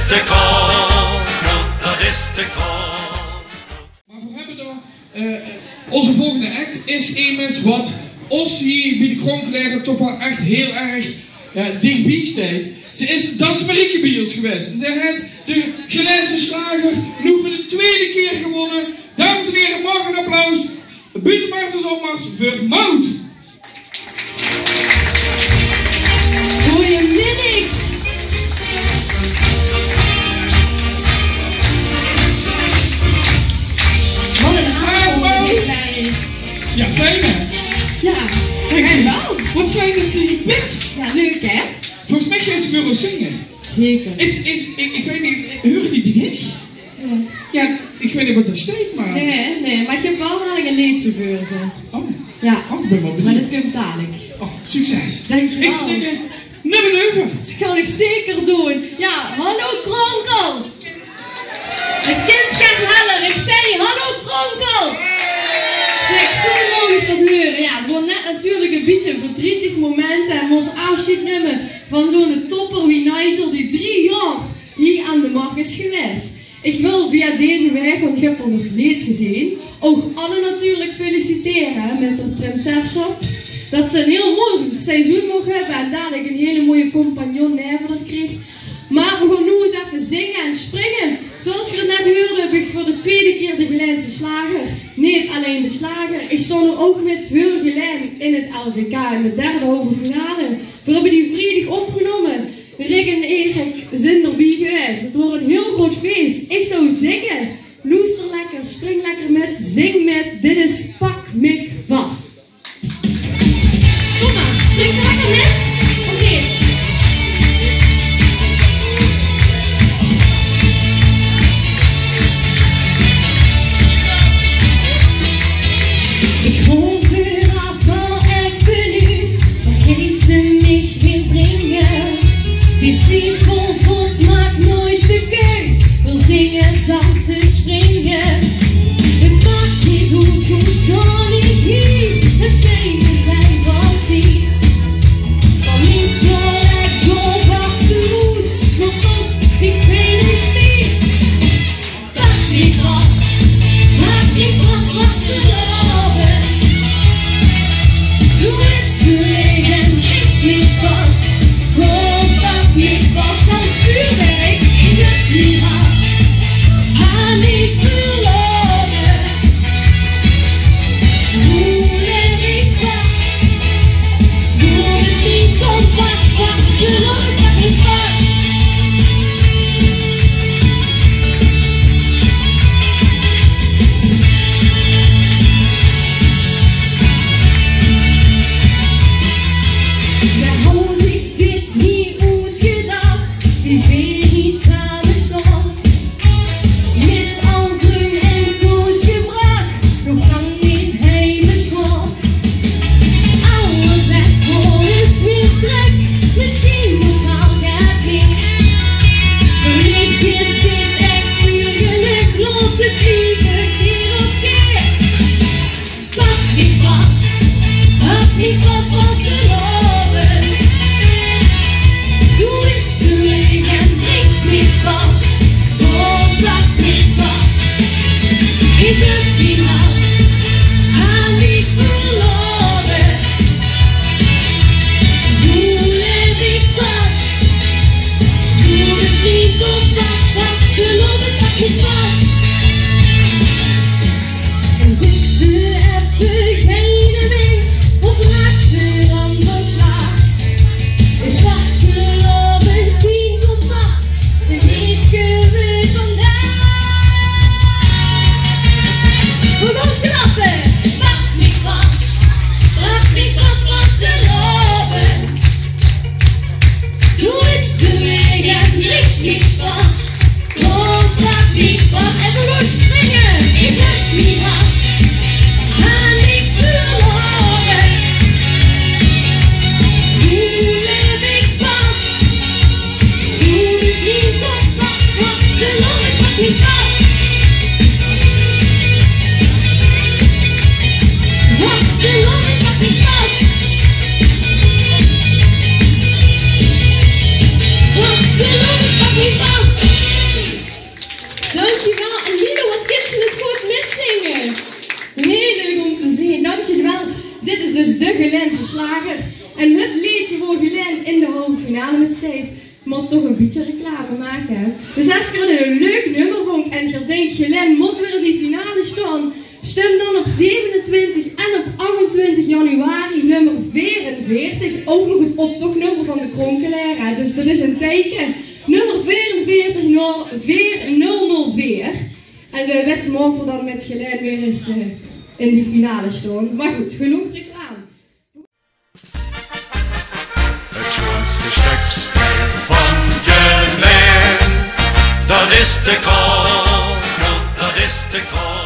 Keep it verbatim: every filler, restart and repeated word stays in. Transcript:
De Kronkelt, dat is de Kronkelt. Mer veer höbbe dao, eh, ózze volgende act is emes wat ós hie bie de Kronkelere toch waal ech hiel erg, jao, dichbie steit. Ze is Dansmarieke bie ós gewaes. En ze haet de Gelaense Slager noe veur de twiede kier gewónne. Dames en here, maag ein applaus. Buutemars en Zomers veur Mout. Goeiemiddig. Wat ein aankondiging. Jao, fijn, hè? Jao, dankjewel. Wat fijn det se hie bis. Jao, leuk, hè? Volges mich geis se veur ós zinge. Zeker. Is, is, ich, ich weit neet, huuer ich die bie dich? Jao. Jao, ich weit neet wat dao steit, mer... Nae, nae, mer ich höb waal dalik ein leedje veur ze. Oh. Jao. Oh, ich bön waal benuujd. Mer det kump dalik. Oh, succes. Dankjewel. Ich zègk, eh, nummer nege. Det kan ich zeker doon. Jao, hallo Kronkel. 't Kind geit heller. Ich zègk, hallo Kronkel. Zègk, zo maag ich det heure. Jao, 't waor net natuurlik ein bietje ein verdrietig moment en mós aafsjeid numme van zo'ne topper wie Nigel, die drie jaor hie aan de mach is gewaes. Ich wil via deze waeg, want ich höb 'm nog neet gezeen, ouch alle natuurlik feliciteren mit de prinsessjap. Det ze ein hiel mooi seizoen moch höbbe en dalik ein hiel mooie compagnon naeve häör kreeg. Mer veer gaon noe ins effe zinge en springe. Zoals geer net heurde, höb ich veur de twiede kier de Gelaense Slager. Neet allein de slager, ich stóng noe ouch mit veur Gelaen in 't L V K in de derde halve finale. Veer höbbe die vriedig opgenómme. Rick en Erik zeen d'rbie gewaes. 't Waor ein hiel groot fees. Ich zou zègke, loester lekker, spring lekker mit, zing mit. Dit is Pak mich vas. Kóm mer, spring lekker mit. Oké. Ich gaon veur aaf, waal ech benuujd, wat geis se mich hie bringe? Die stiem vol vod maak noeits de keus, wil zinge, danse, springe. 't Maak neet oet, noe staon ich hie, 't fijne zeen van die. Van links nao rechs, op achteroet, nao kos, ich spring, ich spring. Pak mich vas, pak mich vas, vastelaovend. Doe bös verlege, niks, niks pas. Kóm, pak mich vas, dan spuur ich, ich höb mien hart aan dich verlaote. Doe bös mien kompas, vastelaovend, pak mich vas. Jao, hou zich dit hie oetgedach, wie veer hie same staon. Mit al grung en toes gebrach, nog lang neet heim besjoon. Alles weg, alles weer trök, mesjien nog waal get mieë. Veur mich is dit ech puur gelök, laot 't lieve keer op keer. Pak mich vas, pak mich vas, vastelaovend. Doe bös verlege, niks, niks pas. Kóm, pak mich vas. Ich höb mien hart aan dich verlaote. Doe bös mien kompas, vastelaovend, pak mich vas. Doe bös mien kompas, vastelaovend, pak mich vas. En dink ze effe geine win, of raak ze dan van Dus de Gelaense slager. En het leedje wo Gelaen in de halve finale mit steit, mót toch e bietje reclame make, hè? Dus es geer 't e leuk nummer vónj en geer dink: Gelaen mót weer in die finale staon, stum dan op zevenentwintig en op achtentwintig januari nummer veerenveertig, ouch nog 't optochtummer van de Kronkelaer, hè? Dus det is e teike. Nummer veerenveertig nul veer nul nul veer. En wae wet moge v'r dan mit Gelaen weer ins, eh, in die finale staon. Mer good, genóg reclame. Het sjoonste sjtökske van Gelaen, det is de Kronkelaer, det is de Kronkelaer.